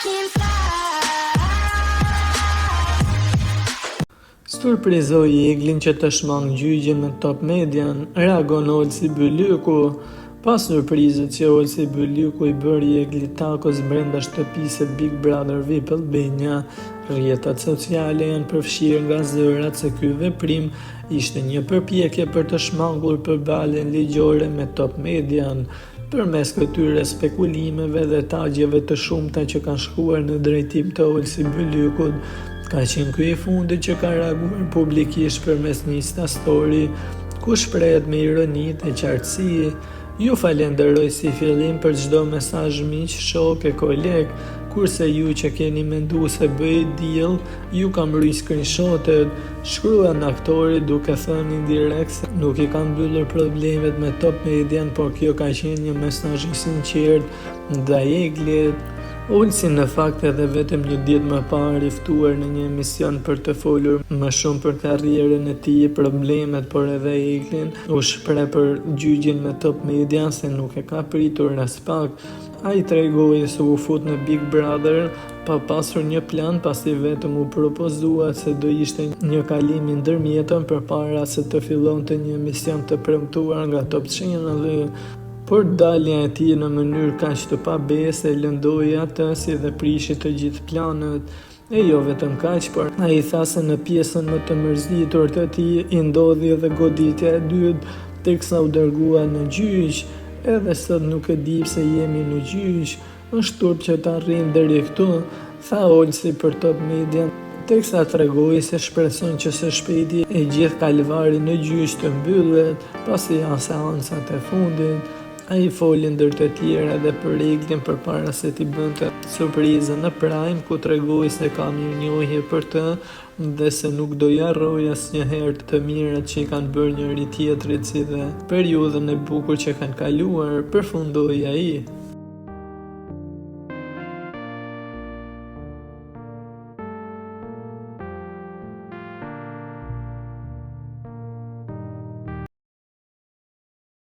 can fly. Surprizoi Eglin që të shmangë gjyqin me Top Median, reagon Olsi Bylyku. Pas surprizës që Olsi Bylyku i bëri Egli Takos brenda shtëpisë së Big Brother VIP Albania, rrjetat sociale janë përfshirë nga zërat se ky veprim ishte një përpjekje për të shmangur përballjen ligjore me Top Median. Përmes këtyre spekulimeve dhe tagjeve të shumta që kanë shkuar në drejtim të Olsi Bylykut, ka qenë ky i fundit që ka reaguar publikisht përmes një Insta Story, ku shprehet me ironi dhe qartësi. Ju falenderoj si fillim për çdo mesazh miq, shokë e kolegë, kurse ju që keni mendu se bëj deal, Ju kam rujt screenshotet, shkruan aktori duke thënë indirekt se nuk i ka mbyllur problemet me Top Median por kjo ka qenë një mesazh i sinqertë ndaj Eglit. Olsi në fakt edhe vetëm një ditë më parë i ftuar në një emision për të folur më shumë për karrierën e tij, problemet por edhe Eglin, u shpreh për gjyqin me Top Median se nuk e ka pritur aspak. Ai tregoi se u fut në Big Brother pa pasur një plan pasi vetëm u propozua se do ishte një kalim i ndërmjetëm përpara se të fillonte një emision të premtuar nga Top Channel. Por dalja e tij në mënyrë kaq të pabesë e lëndoi atë si dhe prishi të gjithë planet. E jo vetëm kaq, por ai tha se në pjesën më të mërzitur të tij i ndodhi edhe goditja e dytë, teksa u dërgua në gjyq. Edhe sot nuk e di pse jemi në gjyq, është turp që të arrijmë deri këtu, tha Olsi për Top Median, teksa tregoi se shpreson që së shpejti i gjithë kalvari në gjyq të mbyllet, pasi janë seancat e fundit. Ai foli ndër të tjera edhe për Eglin përpara se t'i bënte surprizën në Prime ku tregoi se ka mirënjohje për të dhe se nuk do i harrojë asnjëherë të mirat që i kanë bërë njëri-tjetrit si dhe periudhën e bukur që kanë kaluar, përfundoi ai.